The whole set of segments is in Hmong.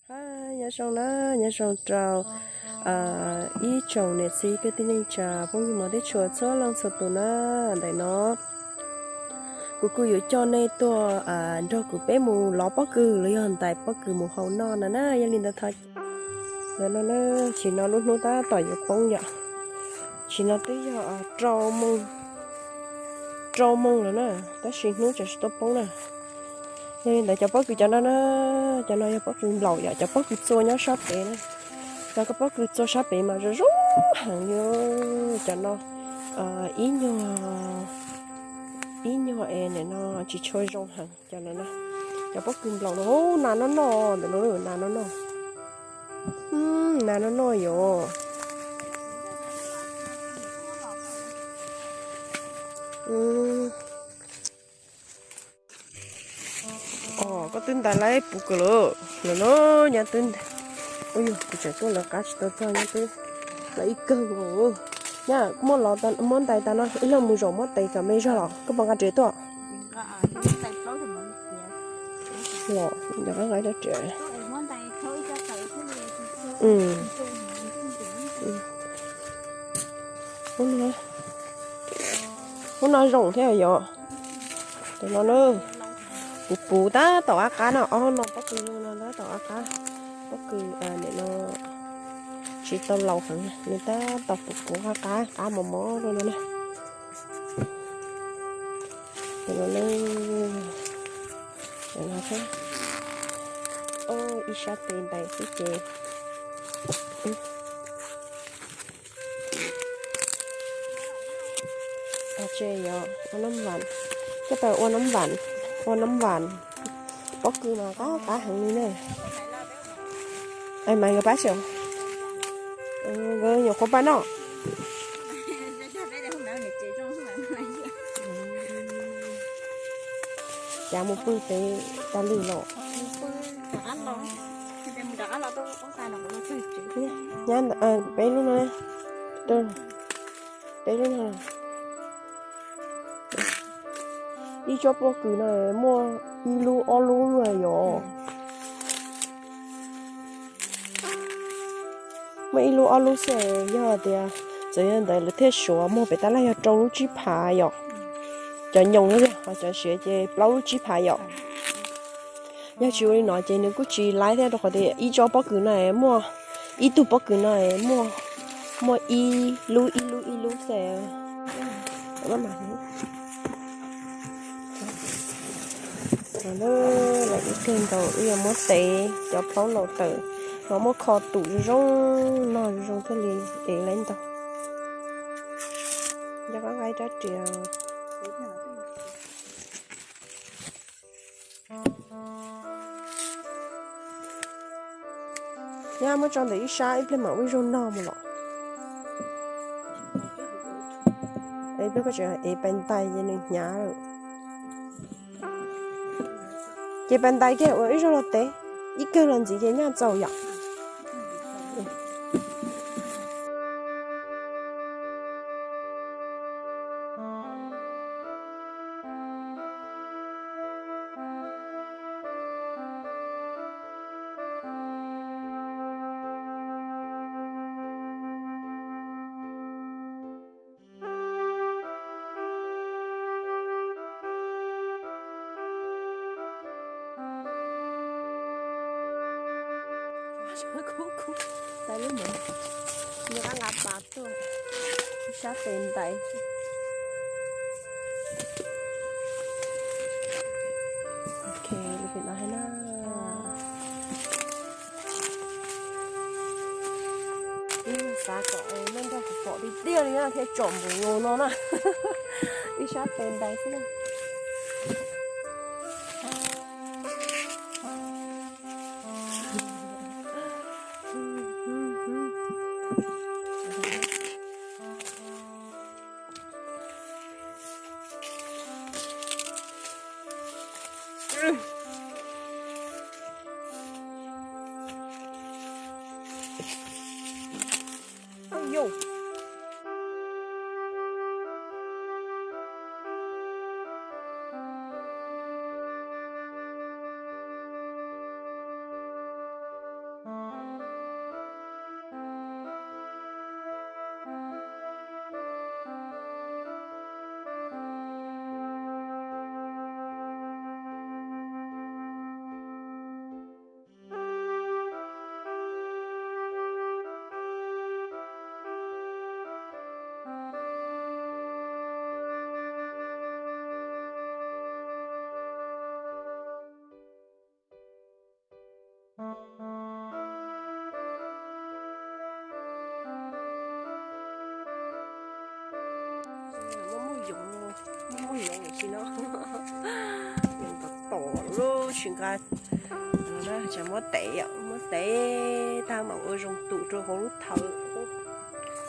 Hi, nyob zoo na, nyob zoo rau ib tsoom niam txiv kwv tij neej tsa phooj ywg mog, teb tshua txhua leej txhua tus na. Ntawm no kuv kuj yuav coj nej tuaj nrog kuv peb mus lov pob kws los yog ntais pob kws mus hau noj no na. Yog li ntawd thov no na, tsis no lub hnub tab tom yuav poob yom. Tsis no twb yog rau moos lawm na, tab sis hnub tseem tsis tuaj poob na. Yog li ntawd cov pob kws cov no na, cov no yog pob kws nplaum yom, cov pob kws txua nyob sab pem na. Cov pob kws txua sab pem mas zoo zoo heev li. Cov no ib nyuag, ib nyuag es nim no tsis tshua zoo heev cov no na. Cov pob kws nplaum no, nas noj noj ntawm no, nas noj noj, nas noj noj yom. Os, koj twb ntais laib puv kws lawm. Lawm no, nyab twb, ua yog kuv tseem tuaj lawv qab tsis tau txog, nyab twb lawv ib kawg nkaus. Nyab muab los, muab ntais tas no ib leeg mus zaum muab tes kom me zog los koj puas nqa riam tuaj? Los, nqa rab riam. Ub no, ub no zoo thiab yom. Tus no na, puv puv tab tom qab qab no, ob no pob kws no tab tom qab qab, pob kws nim no tsis tau laus heev, nws tab tom puv puv qab qab, qab mos mos no na. Tus no na, tus no thiab. Ib sab tes ntais xwb ces Tse yog ua nab vam, coj pab ua nab vam, ua nab vam. Pob kws mas qab qab heev li na. Mas nkawd pab xyov, nkawd nyuam qhuav pab noj. Cas mus pw pem tas lwm los. Nyab, peb lub no, peb lub no. Ib tsob pob kws no muaj ib lub ob lub na yom. Muaj ib lub ob lub xwb, yog tias txawm yog ntawd lawv thiaj suav muag pem tab laj yog rau lub tsib phav yom. Cov nyoos na, ho cov siav ces plaub lub tsib phav yom. Yog tsis ua li no ces nws kuj tsis laib thiab, rau qhov tias ib tsob pob kws no muaj, ib tug pob kws no muaj, muaj ib lub ib lub ib lub xwb. Lawv ib kawg nkaus wb yuav muab tev cov plaub laus tawm, los muab kho tum zoo zoo, noj zoo zoo thiaj li ev laib ntau. Nco qab nqa ib rab riam. Nyab muab tso ntawm ib sab ib pliag mam ua ib zaug nog mus los. Ib pliag koj tseem ev pais ntais ces nws hnyav lawm. Ces pais ntais kiag ua ib zaug los tev, ib kawg los ntxiv ces nyaj txaus yom. Nqa pas tuaj, sab tes ntais. Ok, li pem no na. Ib xav kom nej nrog kuv pom tiag tiag li na thiaj tsom npaum no na. Ib sab tes ntais xwb na. Yoov muab yoov si no, yoov tom tom lub tsis nqa, tseem muab tev, muab tev tag mam ua zoo tus rau hauv lub thawv,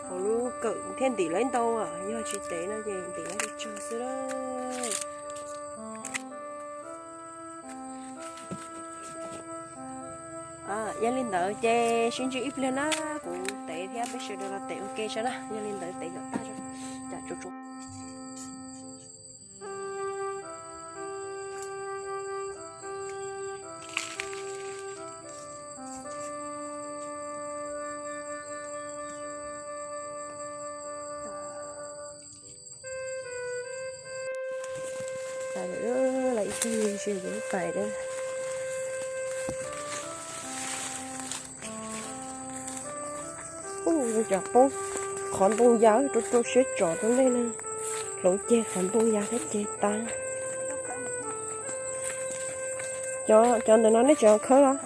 hauv lub kawm thiaj ntim lawv ntau, yog tsis tev no ces ntim lawv tsawg xwb lawm. Yog li ntawd ces sib ntsib ib pliag na, kuv tev thiab peb sawv daws los tev ua ke saib na, yog li ntawd tev kom tag, tsam tsuas tsuas. Ib tug si pais a, cov poob qhov ntoo ya rau rau siab tsom rau nej na, hloov ceg qhov ntoo ya thiab ceg tag. Cov ntawm no nej tseem khawb los?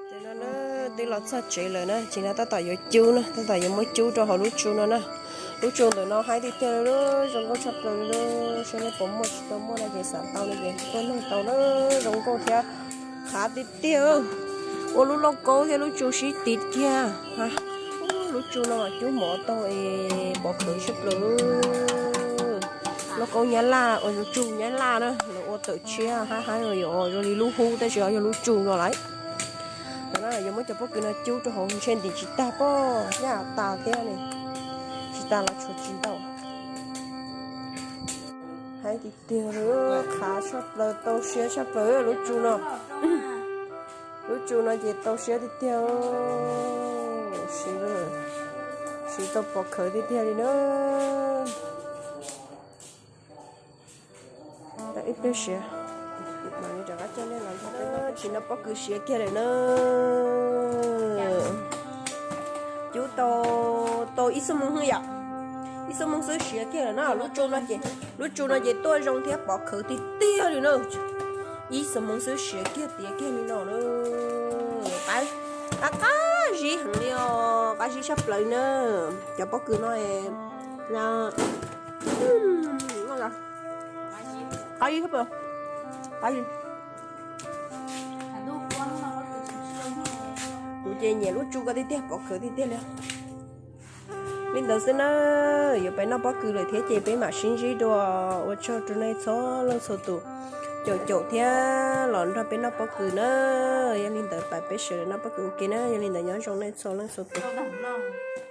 Ces no na, twb los txog tsev lawm na, ces no tab tom yuav cub na, tab tom yuav muab cub rau hauv lub tsu no na. Lub tsu ntawm no haib tiag tiag li, zoo nkauj tshaj plaws li. Saib nej puas muaj, tsis tau muaj no ces xav tau no ces tuaj nug tau na, zoo nkauj thiab qhav tiag tiag. Ua lub lauj kaub thiab lub tsu sib tiv kiag. Lub tsu no cub mov tau es pov khawv tshaj plaws. Lauj kaub Nyab Laj, ua lub tsu Nyab Laj na, lawv ua tawm tshiab haib haib los yog zoo li lub hub tab sis yog lub tsu no lawm. Tam no yuav muab cov pob kws no cub rau hauv ntshe ntim tsis tag pob, yaj tas thiab ne, tsis tas los tshuav tsis ntau. Haib tiag tiag, qhav tshaj plaws, tau siab tshaj plaws lub tsu no. Lub tsu no ces tau siab tiag tiag, siv, siv tau pov khawv tiag tiag li na. Ib pliag siav, tsis no pob kws siav kiag lawm na. Cub tau, tau ib xuab moos xwb yom, ib xuab moos xwb siav kiag lawm na. Lub tsu no ces, lub tsu no ces tuaj zoo thiab pov khawv tiag tiag li na. Ib xuab moos xwb siav kiag tiav kiag li no na. Qab, qab, qab zib heev li os, qab zib tshaj plaws na. Cov pob kws no, qab zib, qab zib. Kuv ces nyiam lub tsu ko tiag tiag, pov khawv tiag tiag li. Li ntawd xwb na, yuav pais noj pob kws lawm thiab ces peb mam sib ntsib dua. Ua tsaug rau nej txhua leej txhua tus caum caum thiab los nrog peb noj pob kws na. Yog li ntawd pab peb sawv daws noj pob kws ua ke na. Yog li ntawd nyob zoo nej txhua leej txhua tus.